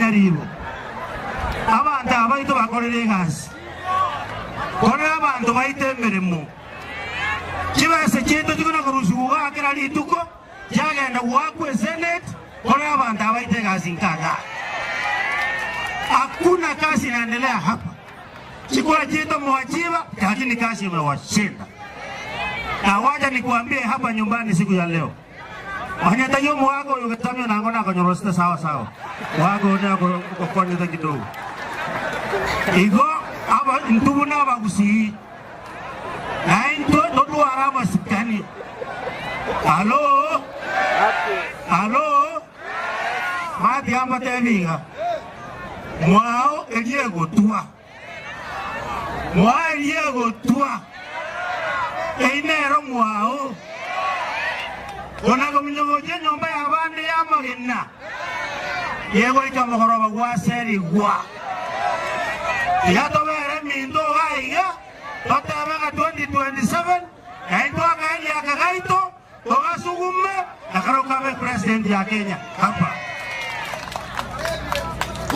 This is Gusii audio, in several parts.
Nyaribo, abanto aba baito bakorire egasi, korera abanto baito emeremo. Chibesa chiaito chikona korusigwa igaa kera rituko, chiagenda goakwa eseneti, korera abanto aba baito egasi nkagaa. Hakuna kazi inaendelea hapa. Chikura chiaito mwachiba, lakini kazi imewashinda. Na wacha nikuambie hapa nyumbani siku ya leo. Onye taiyo omogaka oyo ogetamia nang'o nakonyorosete sawa sawa, omogaka oyo nagokonyete kidogo. Igo aba intwe buna abagusii, naintwe totware amasikani. Alo? Alo? Matiga mbatebi iga, mwao eria egotwa. Mwao eria egotwa, eyio nero mwao. Kona kominyogochia enyomba y'abande y'amagena, yegoika mogoroba gwaserigwa. Tiga tobere eminto iga iga, totebe ng'a 2027, naintwe akaerio aka gaito, Togasugume na kare okabe president ya Kenya hapa.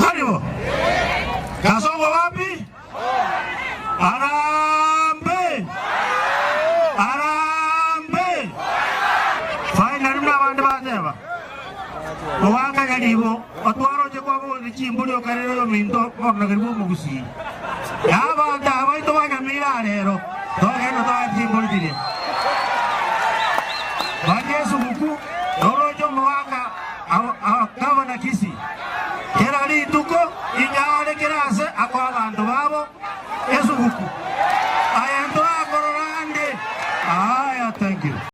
Karibu. Kasongo wapi? Harambee! Harambee! Finally buna abande bateba. Ogaka nyaribo otwaroche kwabogorire chimbori okarera oyominto omonogeri bw'omogusii. Na abanto aba baito banyamire aa rero, togenda toae chimbori chiria. Baria esuguku, noroche omogaka gavana Kisii. Kera rituko inyare kera ase akoa abanto babo esuguku.